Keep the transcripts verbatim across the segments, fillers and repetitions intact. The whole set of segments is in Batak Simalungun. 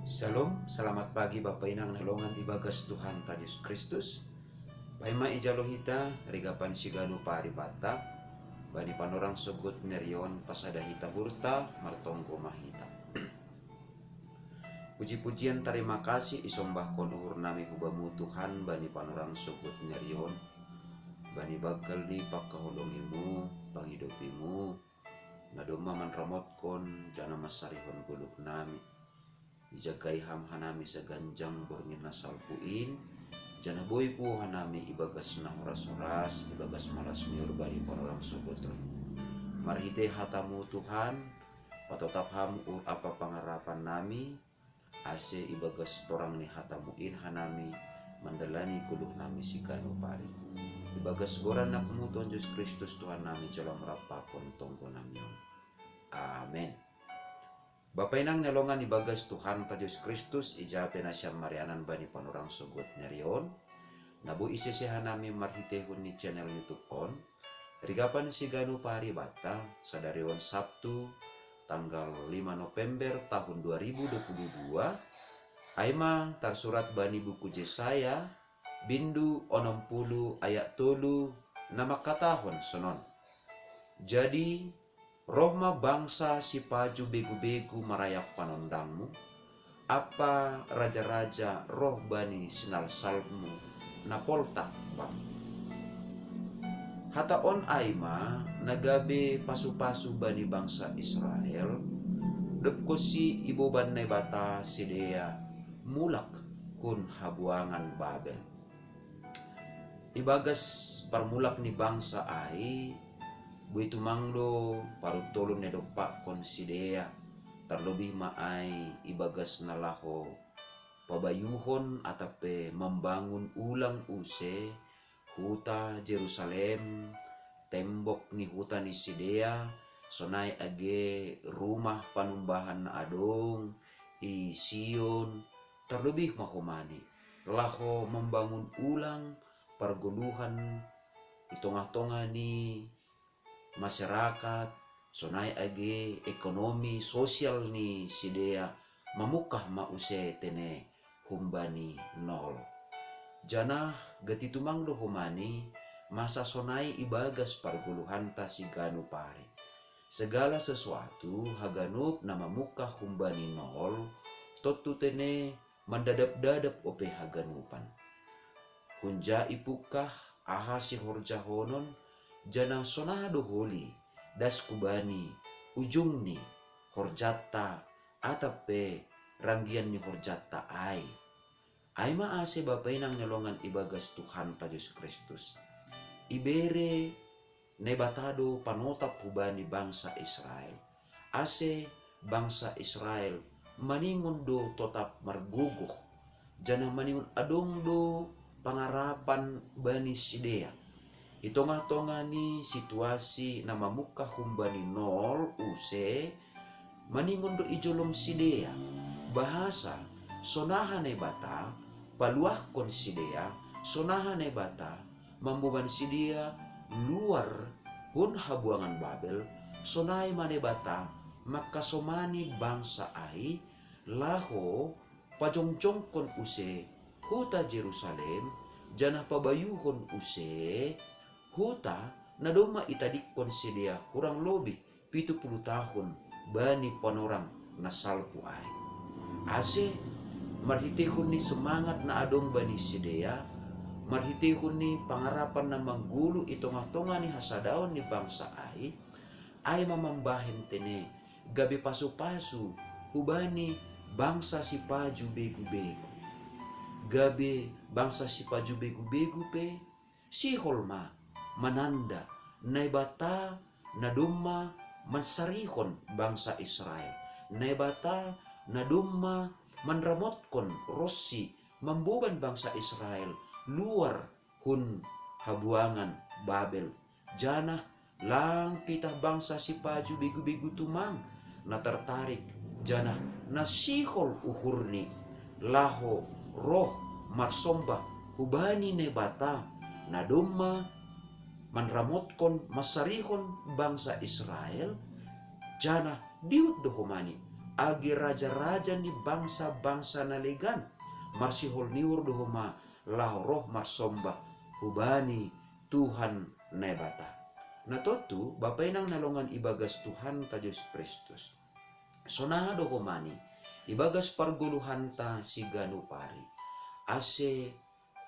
Shalom, selamat pagi Bapa Inang na longan ibagas Tuhan ta Jesus Kristus. Paima ijalo hita rigapan siganu paribata bani panorang sogot nerion pasada hita hurta martonggo mahita. Puji-pujian tarima kasih isombahkon uhur nami hubamu Tuhan bani panorang sogot nerion, bani bagal ni pakaholongimu, pangidopimu, na domma manramotkon jana mansarihon goluh nami. Ijagai ham hanami saganjang borngin na salpu in, jana boi puho hanami ibagas na horas-horas, ibagas malas ni uhur bani panorang sogoton. Marhite hatamu Tuhan, patotap ham uhur apa pangarapan nami, ase ibagas torang ni hatamu in hanami mandalani goluh nami siganu pari. Ibagas goran anakmu Tuhan Jesus Kristus Tuhan nami jalo marampakon tonggo nami on. Amen. Bapa Inang na longan ibagas Tuhan ta Jesus Kristus, ija pe nasiam marianan bani panorang sogot nerion, na boi isese hanami marhitehon ni channel YouTube on, rigapan siganu paribata, sadari on Sabtu, tanggal lima November tahun dua ribu dua puluh dua, aima tarsurat bani buku Jesaya, bindu onom puluh ayat tolu, na mangkatahon sonon. Jadi, roh ma bangsa sipaju begu-begu marayak panondangmu, ampa raja-raja roh bani sinalsalmu na poltak bang. Hata on aima na gabe pasu-pasu bani bangsa Israel, dob konsi iboban Naibata sidea mulak hun habuangan Babel. Ibagas parmulak ni bangsa ai, boi tumang do paruntolon na idompakkon sidea, tarlobih ma ai ibagas na laho pabayuhon atap pe mambangun ulang use huta Jerusalem, tembok ni huta ni sidea, sonai age rumah panumbahan na adong i Sion, tarlobih ma homani laho mambangun ulang pargoluhan i tongah-tongah ni masyarakat, sonai age ekonomi sosial ni sidea, mamungkah ma use tene humbani nol. Janah gati tumang do homani masa sonai ibagas pargoluhanta siganu pari. Segala sesuatu haganup na mamungkah humbani nol, tontu tene mandadap-dadap ope haganupan. Hunja ipungkah aha sihorjahonon, janah sonaha do holi das hubani ujung ni horjanta atap pe ranggian ni horjanta ai. Ai ma ase Bapa Inang na longan ibagas Tuhanta Jesus Kristus. Ibere Naibata do panotap hubani bangsa Israel, ase bangsa Israel maningon do totap margogoh, janah maningon adong do pangarapan bani sidea. I tongah-tongah ni situasi na mamungkah humbani nol use, maningon do i jolom sidea, bahasa sonaha Naibata paluahkon sidea, sonaha Naibata mamboban sidea luar hun habuangan Babel, sonai ma Naibata mangkasomani bangsa ai laho pajongjongkon use huta Jerusalem, janah pabayuhon use huta na domma itadingkon sidea hurang lobih pitu puluh tahun bani panorang na salpu ai. Ase, marhiteihon ni semangat na adong bani sidea, marhiteihon ni pangarapan na manggoluh i tongah-tongah ni hasadaon ni bangsa ai, ai ma mambahen tene gabe pasu-pasu hubani bangsa sipaju begu-begu. Gabe bangsa sipaju begu-begu pe sihol ma mananda Naibata na domma mansarihon bangsa Israel, Naibata na domma manramotkon ronsi mamboban bangsa Israel luar hun habuangan Babel, janah lang pitah bangsa sipaju begu-begu tumang na tartarik, janah na sihol uhurni laho roh marsombah hubani Naibata na domma manramotkon mansarihon bangsa Israel, janah dihut do homani age raja-raja ni bangsa-bangsa na legan, marsihol ni uhur do homa laho roh marsombah hubani Tuhan Naibata. Na tontu, Bapa inang na longan ibagas Tuhanta Jesus Kristus, sonang do homa ni ibagas pargoluhanta siganup ari, ase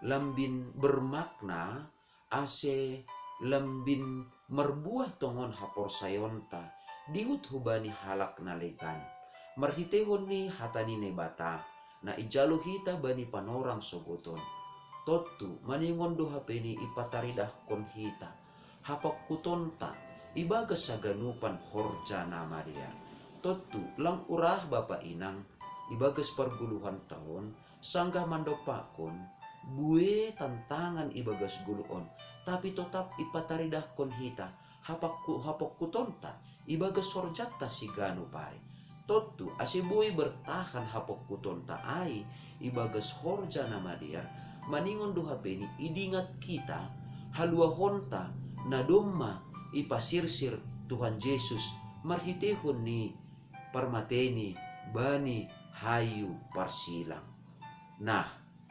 lambin bermakna, ase lambin marbuah tongon haporsayaonta dihut hubani halak na legan, marhiteihon ni hata ni Naibata na ijalo hita bani panorang sogoton. Tontu, maningon do hape ni ipataridahkon hita hapangkutonta ibagas saganupan horja na madear. Tontu, lang urah Bapa inang ibagas pargoluhanta on, sanggah mandompakkon bue tantangan ibagas goluh on, tapi totap ipataridahkon hita hapangku-, hapangkutonta ibagas horjanta siganup ari. Tontu, ase boi bertahan hapangkutonta ai ibagas horja na madear, maningon do hape ni idingat hita haluahonta na domma ipasirsir Tuhan Jesus marhiteihon ni parmateni bani hayu parsilang. Nah,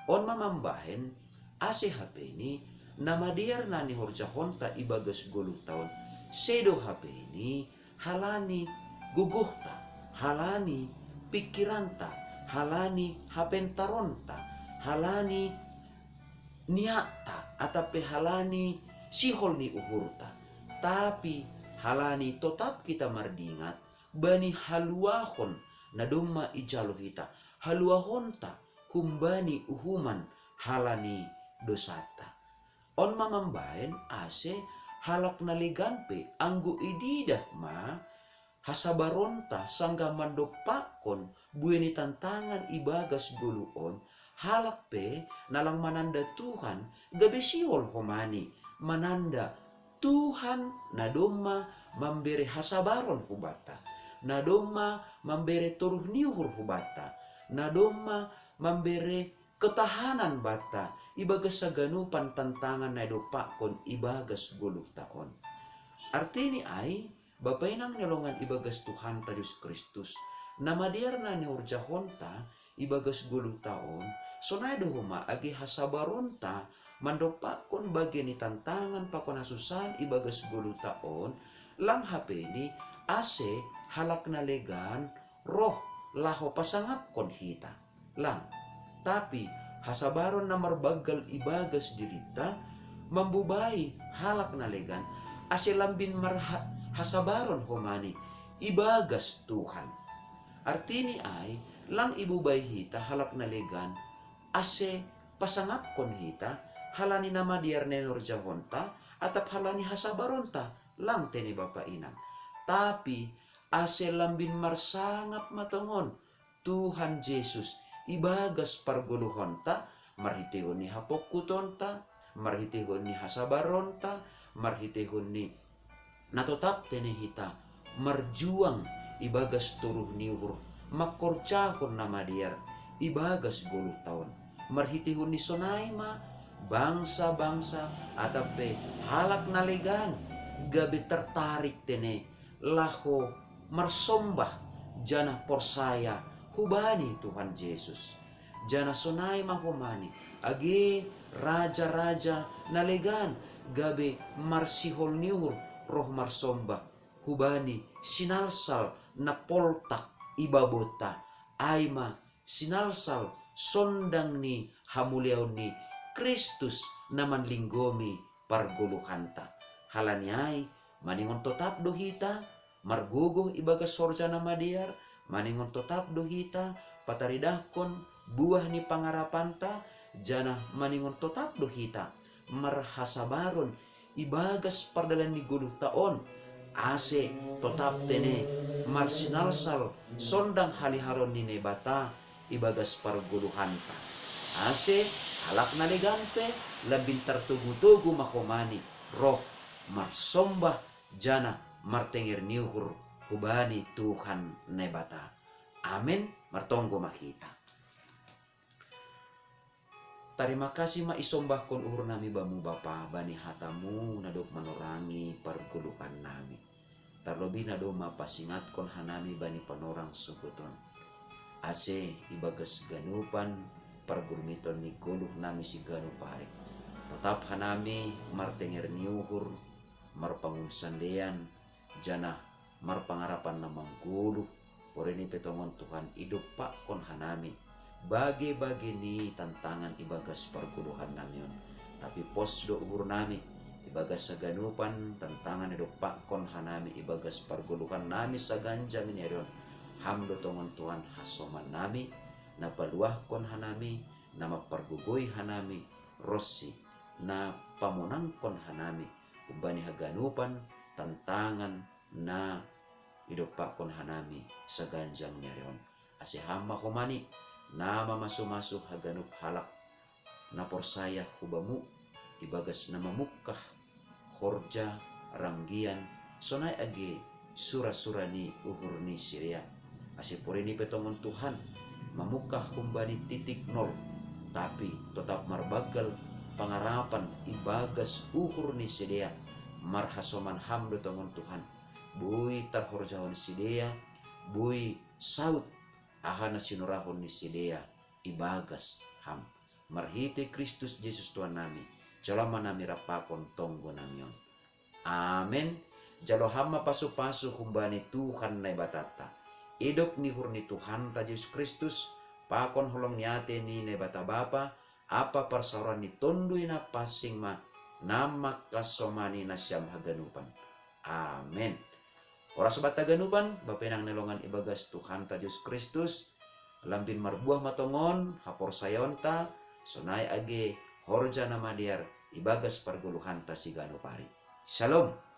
on ma mambahen ase hape ni na madear na nihorjahonta ibagas goluhta on, sedo hape ni halani gogohta, halani pingkiranta, halani hapentaronta, halani niatta, atap pe halani sihol ni uhurta, tapi halani totap hita mardingat bani haluahon na domma ijalo hita, haluahonta humbani uhuman halani dosanta. On ma mambahen ase halak na legan pe, anggo ididah ma hasabaronta sanggah mandompakkon bue ni tantangan ibagas goluh on, halak pe na lang mananda Tuhan gabe sihol homa ni mananda Tuhan na domma mambere hasabaron hubanta, na domma mambere toruh ni uhur hubanta, na domma mambere ketahanan banta ibagas saganupan tantangan na idompakkon ibagas goluhta on. Artini ai, Bapa inang na longan ibagas Tuhanta Jesus Kristus, na madear na nihorjahonta ibagas goluhta on, sonai do homa age hasabaronta mandompakkon bage ni tantangan pakon hasusaan ibagas goluhta on, lang hape ni ase halak na legan roh laho pasangapkon hita. Lang, tapi hasabaron na marbanggal ibagas dirinta mambubai halak na legan, ase lambin marha-, hasabaron homa ni ibagas Tuhan. Artini ai, lang ibubai hita halak na legan ase pasangapkon hita halani na madear na niorjahonta, atap halani hasabaronta, lang tene Bapa inang. Tapi ase lambin marsangap ma tongon Tuhan Jesus ibagas pargoluhonta, marhiteihon ni hapangkutonta, marhiteihon ni hasabaronta, marhiteihon ni na totap tene hita marjuang ibagas toruh ni uhur, mangkorjahon na madear ibagas goluhta on. Marhiteihon ni sonai ma bangsa-bangsa atap pe halak na legan gabe tertarik tene laho marsombah janah porsaya hubani Tuhan Jesus. Janah sonai ma homa ni age raja-raja na legan gabe marsihol ni uhur roh marsombah hubani sinalsal na poltak i babonta, ai ma sinalsal sondang ni hamuliaon ni Kristus na manlinggomi pargoluhanta. Halani ai, maningon totap do hita margogoh ibagas horja na madear, maningon totap do hita pataridahkon buah ni pangarapanta, janah maningon totap do hita marhasabaron ibagas pardalan ni goluhta on, ase totap tene marsinalsal sondang haliharon ni Naibata ibagas pargoluhanta. Ase halak na legan pe lambin tartogu-togu ma homa ni roh marsombah janah martenger ni uhur hubani Tuhan Naibata. Amen. Martonggo ma hita. Tarima kasih ma isombahkon uhur nami Bamu Bapa, bani hata-Mu na dob manorangi pargoluhan nami. Tarlobi na do mapasingatkon hanami bani panorang sogot on, ase ibagas ganupan pargulmiton ni goluh nami siganup ari, totap hanami martenger ni uhur, marpangunsandean, janah marpangarapan na manggoluh. Porini pe tongon Tuhan, idompakkon hanami bage-bage ni tantangan ibagas pargoluhan nami on. Tapi pos do uhur nami ibagas haganupan tantangan idompakkon hanami ibagas pargoluhan nami saganjang ni ari on. Ham do tongon Tuhan hasoman nami, na paluahkon hanami, na mampargogoi hanami, ronsi na pamonangkon hanami humbani haganupan tantangan na idompakkon hanami saganjang ni ari on. Ase Ham ma homani na mamasu-masu haganup halak na porsaya hu Bamu ibagas na mamungkah horja, ranggian, sonai age sura-sura ni uhur ni sidea. Ase porini pe tongon Tuhan, mamungkah humbani titik nol, tapi totap marbanggal pangarapan ibagas uhur ni sidea. Marhasoman Ham do tongon Tuhan, boi tarhorjahon sidea, boi saut aha na sinurahon ni sidea ibagas Ham. Marhitei Kristus Jesus Tuhan nami, jalo ma nami rap pakon tonggo nami on. Amen. Jalo Ham ma pasu-pasu humbani Tuhan Naibatanta, idop ni uhur ni Tuhanta Jesus Kristus, pakon holong ni atei ni Naibata Bapa, ampa parsaoran ni Tonduy Napansing ma na mangkasomani nasiam haganupan. Amen. Horas banta haganupan, bapenang ni longan ibagas Tuhanta Jesus Kristus, lambin marbuah ma tongon haporsayaonta, sonai age horja na madear ibagas pargoluhanta siganup ari. Shalom.